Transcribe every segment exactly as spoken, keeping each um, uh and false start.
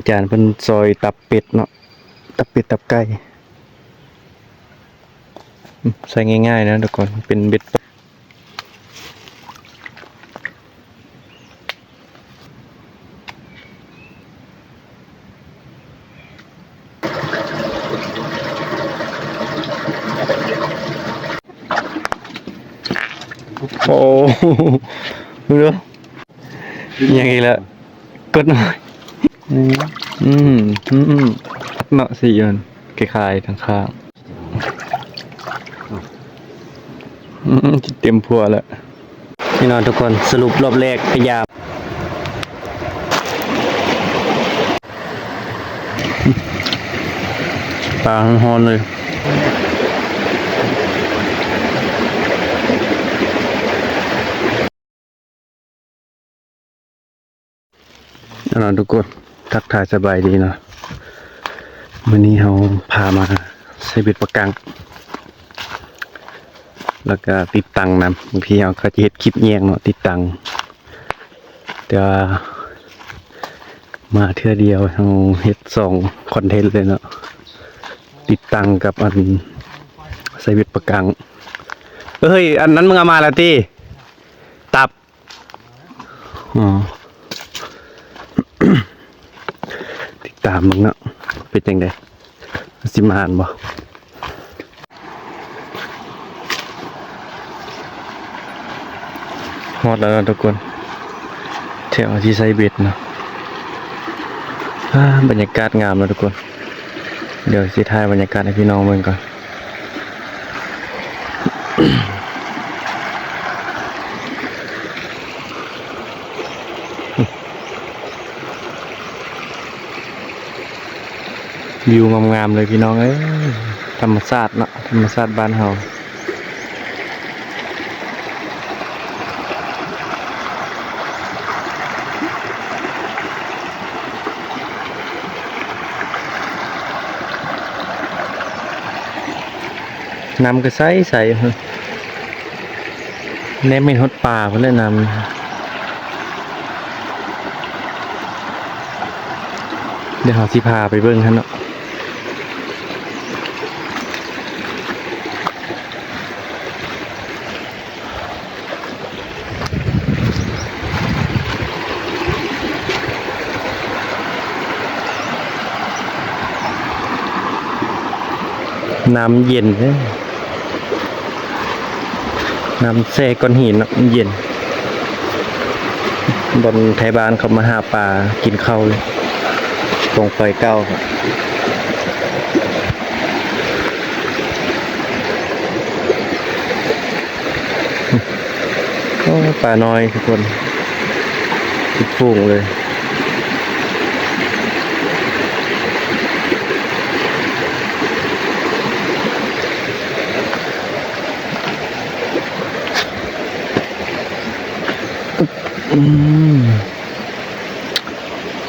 อาจารย์เพิ่นซอยตับเป็ดเนาะ ตับเป็ดตับไก่ อืม ใส่ง่ายๆนะทุกคน เป็นเบ็ดตก โอ้ ดูดิ ยังอีกแล้ว กดหน่อย อืม อืม อืม เนาะ สีมันคล้ายๆ ทางข้าง อืม เต็มพัวแล้ว พี่น้องทุกคน สรุปรอบแรกพยายาม ปลาฮ้อนๆเลย เอาล่ะทุกคน ทักทายสบายดีเนาะ มื้อนี้เฮาพามาใส่เบ็ดปะกัง แล้วก็ติดตังนำ บางทีเฮาก็จะเฮ็ดคลิปแยงเนาะ ติดตัง แต่ว่ามาเทื่อเดียวเฮาเฮ็ดสองคอนเทนต์เลยเนาะ ติดตังกับอันใส่เบ็ดปะกัง เฮ้ย อันนั้นมึงเอามาแล้วติ ตับ อ๋อ ติดตามมึงเนาะ เป็นจั่งใด สิมานบ่ ฮอดแล้วเนาะทุกคน แถวที่ใส่เบ็ดเนาะ อ่า บรรยากาศงามเนาะทุกคน เดี๋ยวสิถ่ายบรรยากาศให้พี่น้องเบิ่งก่อน วิวงามๆเลยพี่น้องเอ้ย ธรรมชาติเนาะ ธรรมชาติบ้านเฮา น้ำก็ใสใส แนมเห็นฮอดปลาพุ้นแหละน้ำ เดี๋ยวเฮาสิพาไปเบิ่งหั่นเนาะ น้ำเย็นเด้ น้ำแช่ก้อนหินเนาะ มันเย็น บ่อนไทบ้านเขามาหาปลากินข้าวเลย กองไฟเก่าครับ โอ้ ปลาน้อยทุกคน เป็นฝูงเลย อืม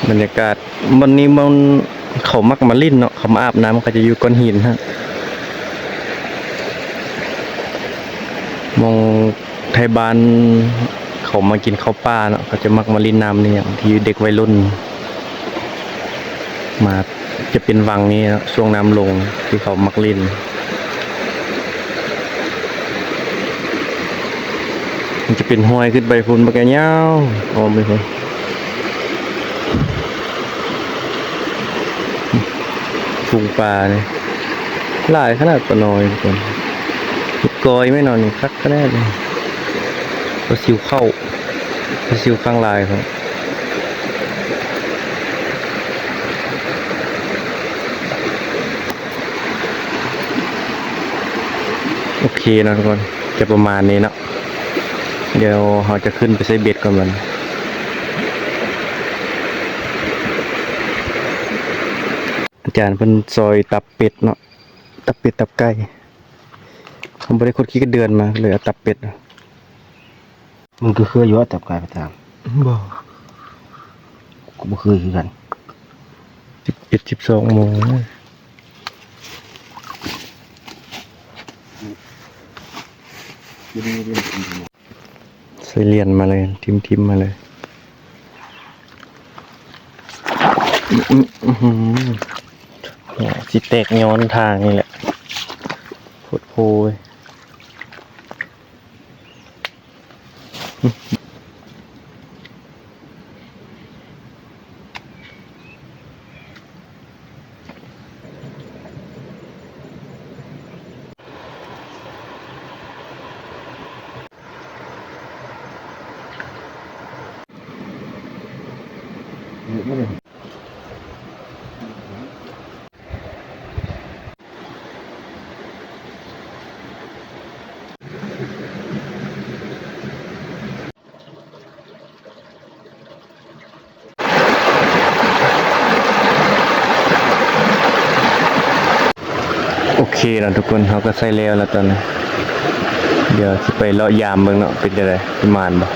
บรรยากาศ บ่อนนี้บ่อนเขามักมาเล่นเนาะ เขามาอาบน้ำ เขาจะอยู่ก้อนหินฮะ หม่องไทบ้านเขามากินข้าวป่าเนาะ เขาจะมักมาเล่นน้ำนี่ ที่เด็กวัยรุ่น มา จะเป็นวังนี้เนาะ ช่วงน้ำลงที่เขามักเล่น มันจะเป็นห้วยขึ้นไปพุ้นบักยาว อ้อมไปพุ้น ฝูงปลาเนี่ย หลายขนาด ปลาน้อยทุกคน เห็ดกอยแม่นอนนี่ คักขนาดเลย ปลาซิวเข้า ปลาซิวข้างลายครับ โอเคเนาะทุกคน จะประมาณนี้เนาะ เดี๋ยวเราจะขึ้นไปใส่เบ็ดก่อนมัน อาจารย์เพิ่นซอยตับเป็ดเนาะ ตับเป็ดตับไก่ ผมบ่ได้คดขี้กระเดือนมา เลยเอาตับเป็ด มึงก็เคยอยู่ว่าตับไก่ไปตาม บ่ กูบ่เคยคือกัน สิบเอ็ด สิบสองโมง ใส่เหรียญมาเลย ทิ่มๆมาเลย อื้อหือ หัวสิแตกย้อนทางนี่แหละ โพดโพย โอเคเนาะทุกคน เฮาก็ใส่แล้วแล้วตอนนี้ เดี๋ยวสิไปเลาะยามเบิ่งเนาะ เป็นจั่งใด๋ สิหมานบ่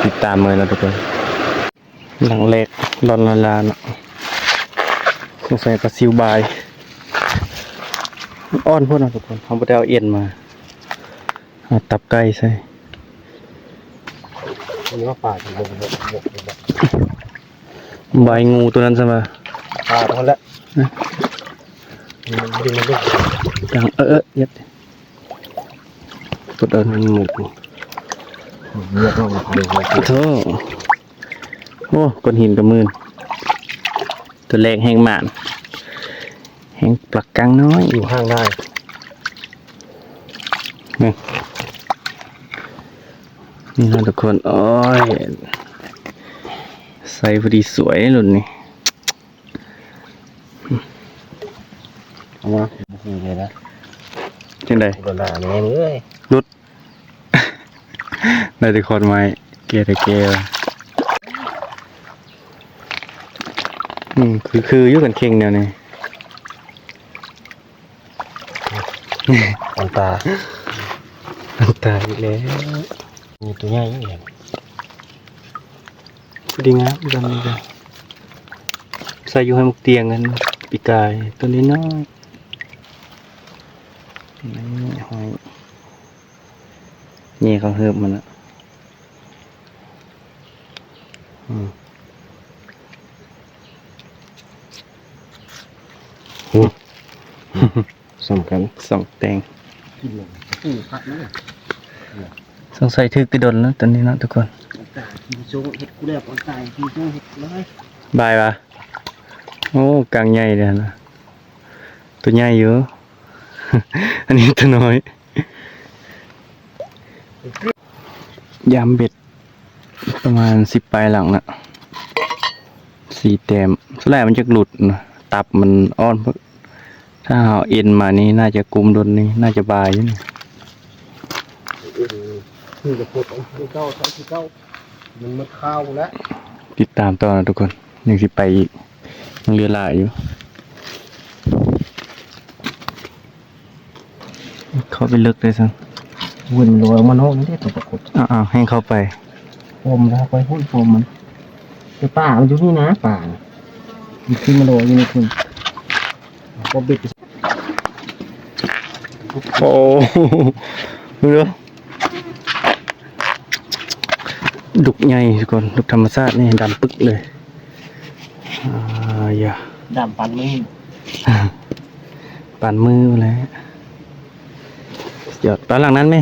ติดตามเลยเนาะทุกคน หลังแรก ร่อนละลาเนาะ สงสัยปลาซิวบาย อ่อนโพดเนาะทุกคน เฮาบ่ได้เอาเอ็นมา เอาตับไก่ใส่ อันนี้ว่าปลาถึงบ่ บ่ บ่ บ่ ใบงูตัวนั้นใช่ไหม ปลาตัวนั้นแหละ นะ มันดึงมันดึง จัง เออ เออ เย็ด กดเอา มันหมก เลือดออกมาเลย โธ่ โอ้ ก้อนหินกะมื่น ตัวแรกแฮงหมาน แฮงปลากังน้อย อยู่ข้างได้ นี่ นี่นะทุกคน โอ้ย ไซส์พอดีสวยรุ่นนี้ เอามา นี่เลยนะ จั่งใด๋ โดนด่าแม่มึงเอ้ย หลุด ได้แต่ขอนไม้ แก่แต่แก่ว่ะ อืม คือ คืออยู่กันเข่งแนวนี้ อันตา อันตาอีกแล้ว มีตัวใหญ่อีกแล้ว พอดีงาม ดำดีจ้ะ ใส่อยู่ให้หมกเตียงกัน ปีกาย ตัวนี้น้อย นี่หอย นี่เขาเฮิบมันละ อืม อืม สำคัญ สองแตง อืม ผักนะ สงสัยถืกติดดนแล้วตอนนี้เนาะทุกคน ตาย กินโซ่เห็ดกูแล้ว ตาย กินโซ่เห็ดกูเลย บายวะ โอ้ กางใหญ่เลยนะ ตัวใหญ่อยู่ อันนี้ตัวน้อย ยามเบ็ด ประมาณสิบปลายหลังละ สี่แต้ม ส่วนใหญ่มันจะหลุดนะ ตับมันอ่อน ถ้าเอาเอ็นมานี่น่าจะกุมดนนี่ น่าจะบายอยู่นี่ เอ็นนี่จะปลดเอาคือเก่า ใช้คือเก่า มันหมดข้าวแล้ว ติดตามต่อนะทุกคน ยังสิไปอีก ยังเหลือหลายอยู่ เข้าไปลึกเลยซั้น วนลอยมานอกนี่ได้ตัวปรากฏ อ้าว อ้าว ให้เข้าไป ปมแล้วไปหุ้นปมมัน แต่ป่ามันอยู่นี่นะ ป่าน่ะ มันขึ้นมาลอยอยู่นี่คุณ ก็บิด โอ้ ดูดิ ดุกใหญ่ทุกคน ดุกธรรมชาตินี่ดำปึ๊กเลย อ่า อย่า ดำปานมือ ปานมือแล้ว ยอด ตอนหลังนั้นไหม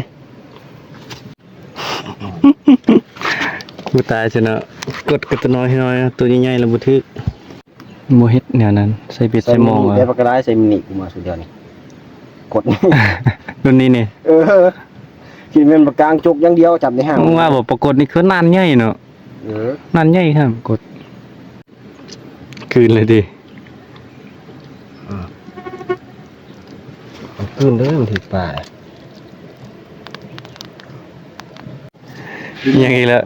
กูตายซะเนาะ กดกับตัวน้อยน้อย ตัวใหญ่ๆ แล้วบ่ถืก บ่เฮ็ดแนวนั้น ใส่เบ็ดใส่หม่อง ใส่มินิ ว่ะ ได้ปลากระได้ ใส่มินิ กูมาสุดยอดนี่ กด รุ่นนี้นี่ เออ คิดเป็นปลากลางจกอย่างเดียว จับในห้าง มึงว่าบ่ ปรากฏนี่คือน่านใหญ่เนาะ เออ น่านใหญ่ครับ กด คืนเลยดิ อ่า เอาคืนเด้อ มันถือปลา ยังอีกแล้ว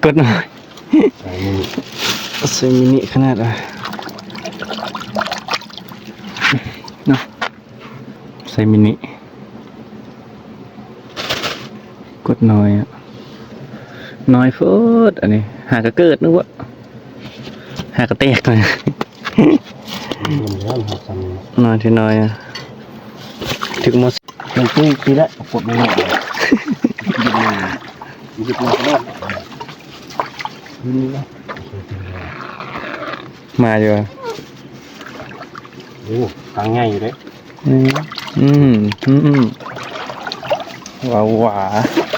กดหน่อย ใส่มินิ ใส่มินิขนาดอ่ะ เนาะ ใส่มินิ กดน้อยอ่ะ น้อยโพด อันนี้ หากะเกิดนึกว่า หากะแตกเลย น้อยที่น้อยอ่ะ ถึงหมด มันคือทีละกดไม่ได้ หยิบมา หยิบมา นี่นะ มาอยู่อะ โอ้ ตังใหญ่อยู่เด้ อืม อืม อืม อืม ว้าว ว้าว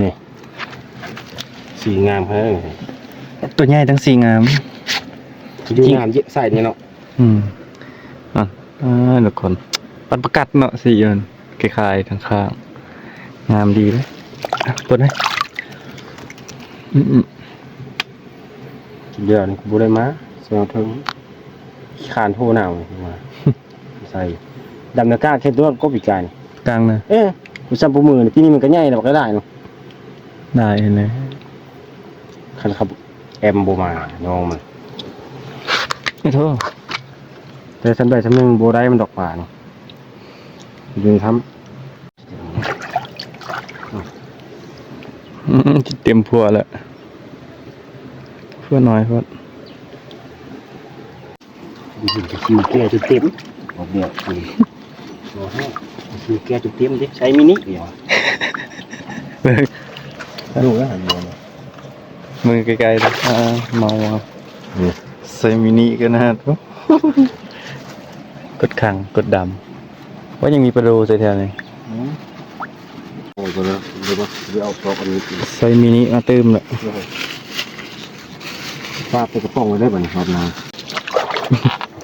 นี่ สีงามเฮ้ย ตัวใหญ่ทั้งสีงาม อยู่งามเยอะใส่นี่เนาะ อืม อ่ะ อ่า ทุกคน ปันประกัดเนาะ สีมันคล้ายๆ ทางข้าง งามดีเลย อ่ะ เปิดไหม อืม อืม เดี๋ยวนี้กูบ่ได้มา เสียงเทิง ขี้คร้านโทรหนาวมา ใส่ ดำนาก้าแค่ตัวก็ปีกายนี่ กลางนะ เอ้ย กูซ้ำปูมือนี่ ปีนี้มันก็ใหญ่แล้ว มันก็ได้เนาะ ได้เห็นเลย คันขับแอมบ่มา น้องมัน ขอโทษ แต่ซ้ำใดซ้ำหนึ่งบ่ได้มันดอกปลานี่ ดึงทำ อืม เต็มพัวแล้ว พัวน้อยโพด ดูสิ คิวแก้จนเต็ม บอกเดี๋ยวสิ บอกให้ คิวแก้จนเต็มดิ ใช้มินิเดี๋ยว เบิ่ง ลูกแล้วหันมา มือไกลๆดิ อ่า เมา เมา นี่ ใส่มินิก็น่า กดขัง กดดำ ว่ายังมีปลาโดใส่แถวนี้ อืม โอ้ย ตัวนั้น เดี๋ยวก่อน เดี๋ยวเอาซอกอันนี้กิน ใส่มินิมาเติมละ ปลาไปกระป๋องไว้ได้บ่เนี่ย รอบหน้า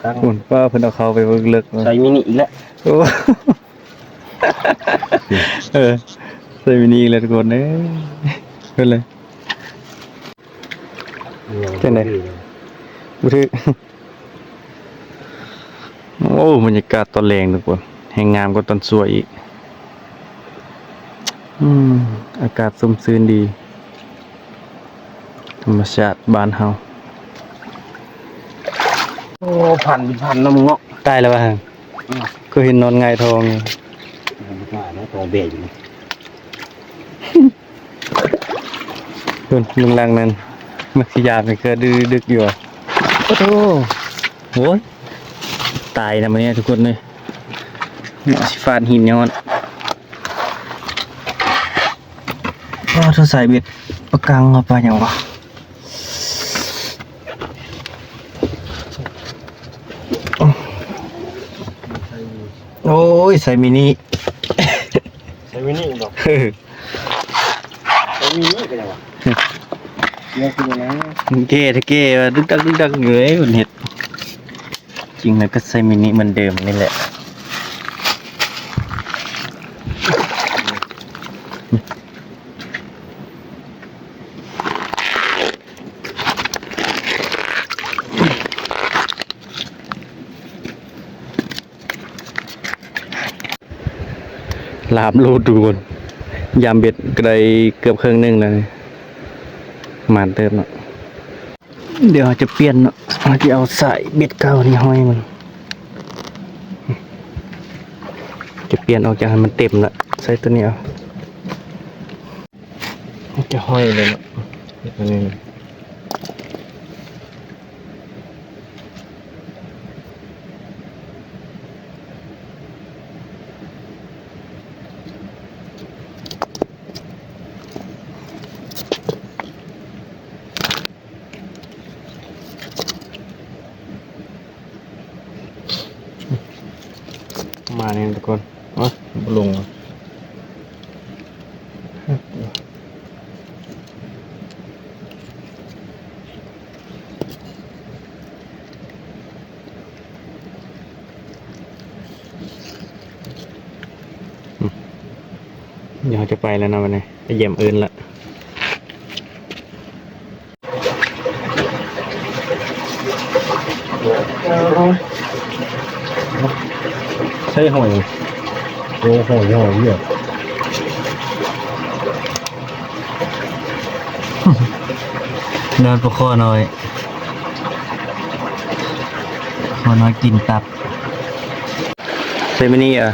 ครับ โอ้ย ปลาเพิ่นเอาเข้าไปเบิ่งเลิกเลย ใส่มินิอีกแล้ว โอ้ เออ ใส่มินิอีกแล้วทุกคนเอ้ย เพิ่นเลย จังใด บ่ถืก โอ้ บรรยากาศตอนแลงทุกคน แฮงงามกว่าตอนสวยอีก อืม อากาศชุ่มชื้นดี ธรรมชาติบ้านเฮา โอ้ พันเป็นพันเนาะมึงเนาะ ตายแล้ววะ อืม ก็เห็นนอนหงายท้องอยู่ มันก็หาแล้วตัวเบยอยู่นี่ เพิ่นเบิ่งหลังนั่น มันสิยามนี่ก็ดื้อดึกอยู่อะ โอ้โธ่ โอ้ย ตายนะมื้อนี้ทุกคนเลย สิฟาดหินย้อน อ้าว ถ้าใส่เบ็ดปะกังเอาไปหยังวะ โอ้ย ใส่มินิ ใส่มินิดอก ใส่มินิก็ได้วะ เดี๋ยวคือนะ เก้ ถ้าเก้ว่าดึกดักดึกดักอยู่เลยมันเห็ด จริงแล้วก็ใส่มินิเหมือนเดิมนี่แหละ หลามโลดทุกคน ยามเบ็ดก็ได้เกือบครึ่งหนึ่งแล้วนี่ หมานเติบเนาะ เดี๋ยวเราจะเปลี่ยนเนาะ เราจะเอาสายเบ็ดเก่านี่ห้อยมัน จะเปลี่ยนออกจากให้มันเต็มละ ใส่ตัวนี้เอา จะห้อยเลยเนาะ อันนี้นะ มาเนี่ยทุกคน เอ้ย บ่ลงว่ะ เดี๋ยวเราจะไปแล้วนะวันนี้ ไปเยี่ยมอื่นละ ใช่หอย โอ้ หอย หอยเนี่ย นอนปะคอน้อย คอน้อยกินตับ เซมินี่อ่ะ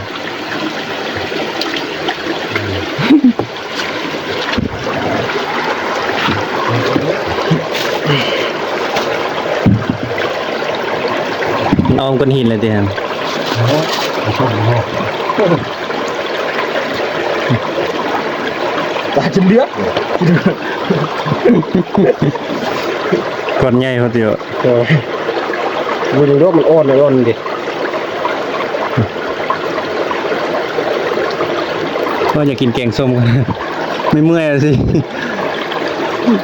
มันอ้อมก้อนหินเลยติฮะ โอ้โห โอ้โห โต ตาจนเดือด ก้อนใหญ่พอดีอะ เออ ดูดิ โลกมันอ่อน อ่อนดิ ก็อยากกินแกงส้มกัน ไม่เมื่อยอะสิ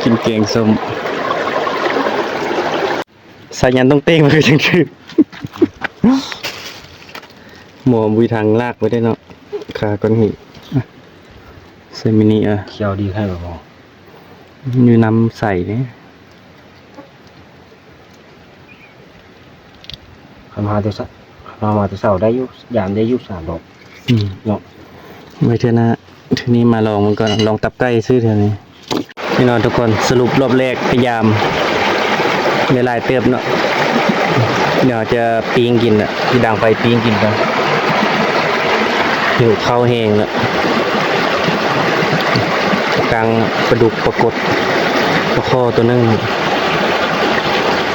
กินแกงส้ม สายันต้องเต้งไปจังคือ หมอบุยทางลากไปได้เนาะ ขาก้อนหิน ใส่มินิอ่ะ เขียวดีแค่ไหนบ่ อยู่น้ำใสเนี่ย คันมาแต่เช้า คันมาแต่เช้าได้อยู่ ยามได้อยู่สามดอก อืม เนาะ ไว้เทื่อหน้า ทีนี้มาลองมันก่อน ลองตับไก่ซื้อเทื่อนี้ พี่น้องทุกคน สรุปรอบแรกพยายามได้หลายเติบเนาะ เดี๋ยวจะปิ้งกินละ ที่ดังไฟปิ้งกินกัน หิวข้าวแห้งละ กลางปลาดุกปรากฏปลาข้อตัวหนึ่ง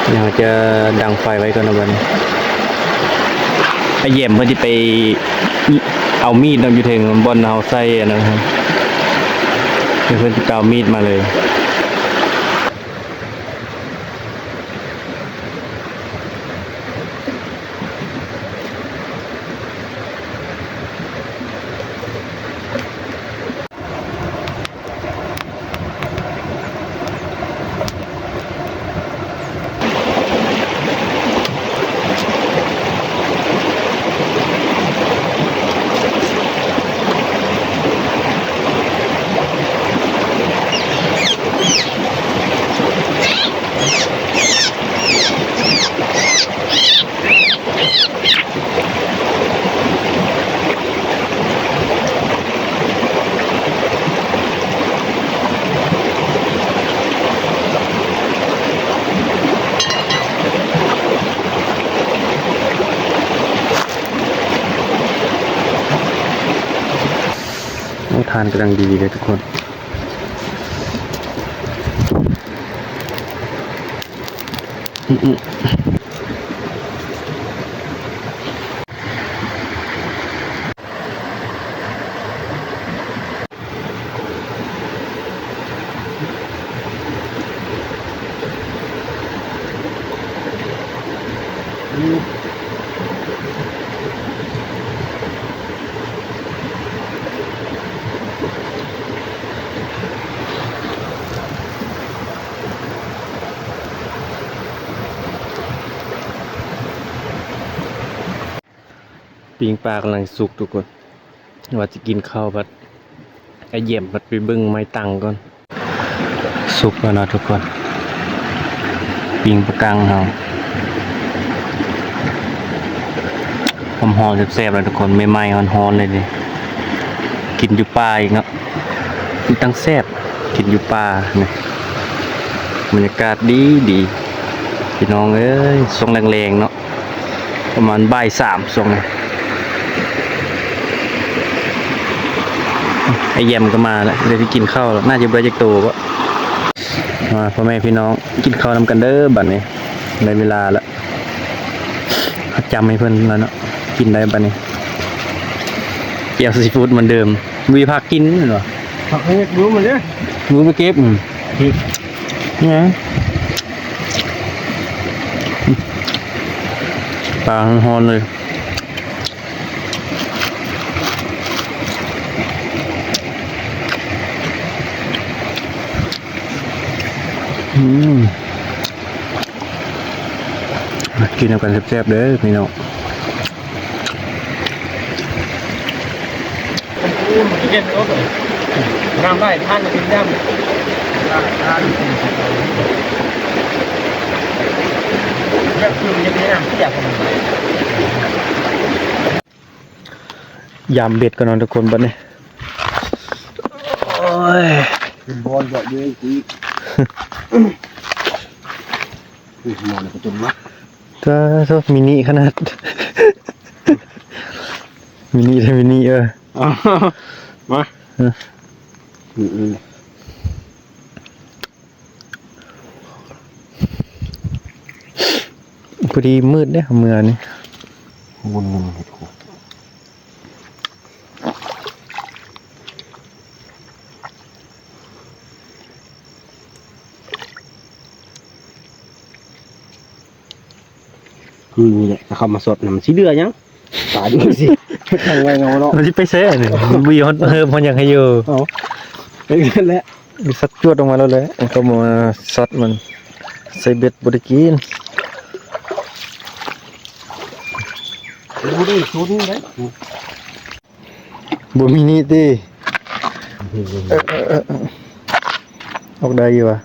เดี๋ยวจะดังไฟไว้ก่อนนะบัดนี้ ไอ้เยี่ยมเพิ่นสิไปเอามีดเนาะ อยู่เทิงบ่อนเฮาใส่อันนั้นครับ เดี๋ยวเพิ่นสิไปเอามีดมาเลย โอ้ ทานกำลังดีเลยทุกคน ปิ้งปลากำลังสุกทุกคน ว่าจะกินข้าวพัด ไอ้เยี่ยมพัดไปเบิ่งไม้ตังก่อน สุกแล้วเนาะทุกคน ปิ้งปลากังเฮา หอมๆ แซ่บๆ เลยทุกคน ใหม่ๆ ฮ้อนๆ เลยนี่ กินอยู่ป่าอีกเนาะ มันตั้งแซ่บ กินอยู่ป่านี่ บรรยากาศดีดี พี่น้องเอ้ย ช่วงแลงๆ เนาะ ประมาณบ่ายสามช่วงนี้ ไอ้เยี่ยมก็มาแล้ว เดี๋ยวที่กินข้าวแล้ว น่าจะบ่ได้จักโตบ่ มาพ่อแม่พี่น้อง กินข้าวนำกันเด้อ บัดนี้ ได้เวลาแล้ว จำให้เพิ่นแล้วเนาะ กินได้บัดนี้ แจ่วซีฟู้ดเหมือนเดิม มีผักกินเหรอ ผักให้รู้มันเนี่ย รู้ไปเก็บ อืม นี่ไง ปลาฮ้อนๆ เลย อืม มากินนำกันแซ่บๆ เด้อพี่น้อง น้ำได้ท่านกินน้ำ แบบคือมันจะเป็นน้ำเสียกัน ยามเบ็ดก่อนเนาะทุกคนบัดนี้ โอ้ย เป็นบอลเยอะเยอะอีก อุ้ย หมอนี่ก็จมละ จ้า โทษ มินิขนาด มินิเลย มินิ เออ เอา มา เออ อืม อืม พอดีมืดเด้ เมื่อนี้ วนๆ อยู่ โอ้โห อืม คือนี่แหละ ถ้าเขามาสอดน่ะ มันสิเหลือหยัง ตายดูสิ ทางไวเงาเนาะ มันสิไปแซ่นี่ มันบ่ยอดเพิ่มมันยังให้อยู่ เอา เป็นกันแหละ มีสัตว์จวดออกมาแล้วแหละ มันก็มาสอดมัน ใส่เบ็ดบ่ได้กิน ดูดิ ดูนี่เลย บ่มีนี่ติ เออ เออ เออ เออ ออกได้อยู่วะ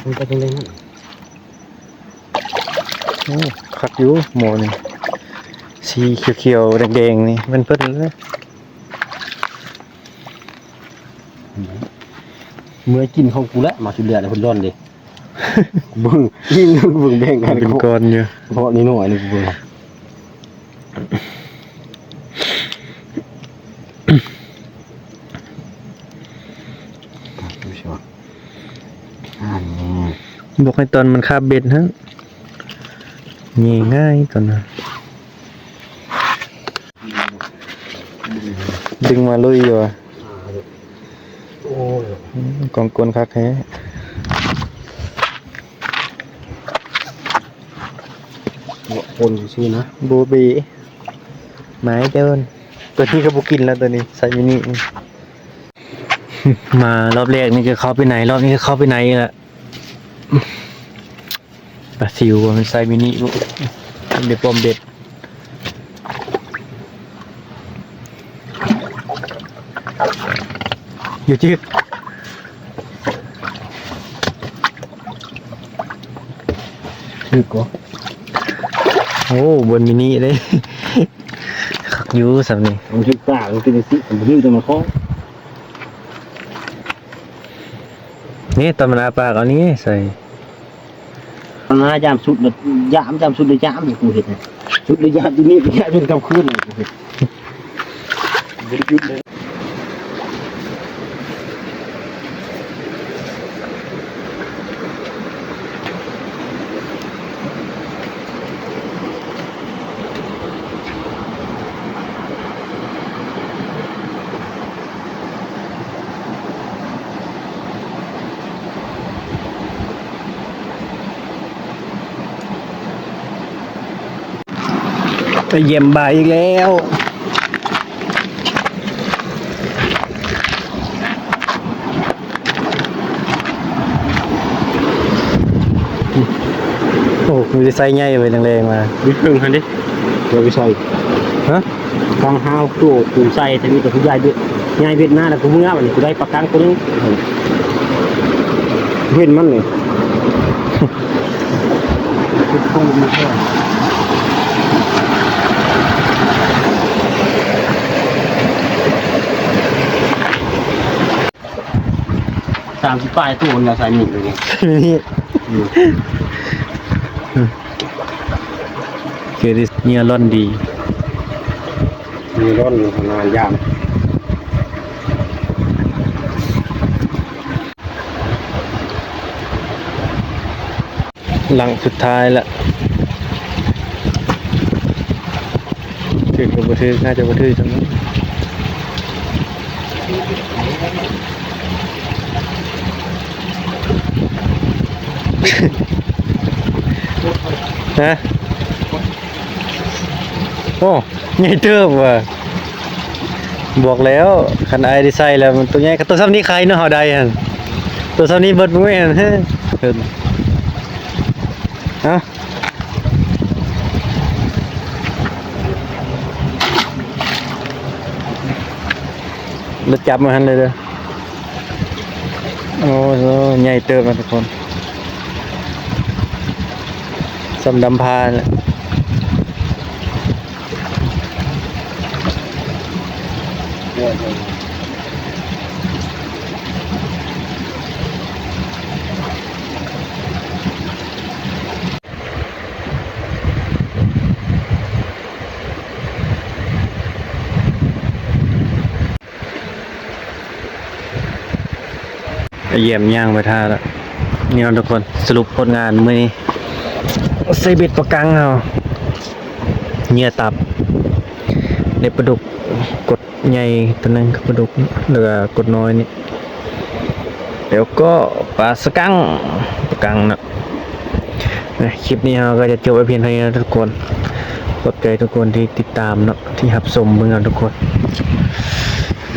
มันไปตรงไหนนั่น โอ้ คักอยู่หมอนี่ สีเขียวๆ แดงๆ นี่ มันเพิ่นเลย เมื่อกินของกูแล้ว มาชุดเดือดเลย เพิ่นร้อนเด้ เบิ่ง นี่เบิ่งแบ่งกัน เป็นก้อนอยู่ เพราะนี่น้อยนี่กูเบิ่ง ดูสิวะ อันนี้ บอกให้ตอนมันคาบเบ็ดฮะ นี่ง่ายตอนนั้น ดึงมาลุยอยู่อะ โอ้ย อืม กองกลคักแท้ คนซื่อนะ บูบี ไม้เดิน ตัวนี้ก็บ่กินแล้วตัวนี้ ไซส์มินินี่ มารอบแรกนี่ก็เข้าไปใน รอบนี้ก็เข้าไปในอีกละ ปลาซิวมันไซส์มินิ เดี๋ยวปอมเบ็ด อยู่จึก ถือก่อน โอ้ บนมินิเลย คักอยู่สำนี่ มันถือปาก มันเป็นสิ มันถือแต่มันคล้อง นี่ตอนมันอ้าปากเอานี่ใส่ มันมายามสุดเลย ยาม ยามสุดเลย ยามอยู่กูเห็นนะ สุดเลย ยามอยู่นี่ ยามจนกลางคืนเลยกูเห็น บ่ได้หยุดเลย ไปเยี่ยมบ่ายอีกแล้ว โอ้ มีแต่ไซส์ใหญ่ไปแรงๆมา วิดเพิ่งหันดิ เดี๋ยวไปใส่ ฮะ ฟังห้าวตัวกูใส่ แต่มีแต่ผู้ใหญ่เบ็ด ใหญ่เบ็ดหน้า แล้วกูเมื่อวันนี้กูได้ปลากังตัวนึง เห็นมันเลย สามสิบปลายตัวนะ สายมีดเลยเนี่ย นี่ อืม คือเนี่ยร่อนดี มีร่อนอยู่ขนาดยาม หลังสุดท้ายละ ถือกับบ่ถือ น่าจะบ่ถือจังนั้น ฮะ โอ้ ใหญ่เติบว่ะ บอกแล้ว คันอ้ายได้ใส่แล้ว มันตัวใหญ่ ตัวซ้ำนี้ใครเนาะ เฮาได้หั่น ตัวซ้ำนี้เบิดมื้อหั่น เฮ้ย เห็น ฮะ แล้วจับมาหั่นเลยเด้อ โอ้โห ใหญ่เติบนะทุกคน สำดำพาแหละ เยี่ยมย่างไปท่าแล้ว นี่เนาะทุกคน สรุปผลงานมื้อนี้ ใส่เบ็ดปลากังเฮา เหยื่อตับ ได้ปลาดุก กดใหญ่ตัวหนึ่ง ปลาดุก แล้วก็กดน้อยนี่ แล้วก็ปลาสกัง ปลากังนะ นะ คลิปนี้เราก็จะจบไว้เพียงเท่านี้นะทุกคน ขอบใจทุกคนที่ติดตามเนาะ ที่รับชมเบิ่งเอาทุกคน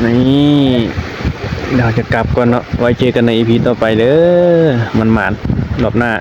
นี่ เราจะกลับก่อนเนาะ ไว้เจอกันในอีพีต่อไปเด้อ มันหมานรอบหน้า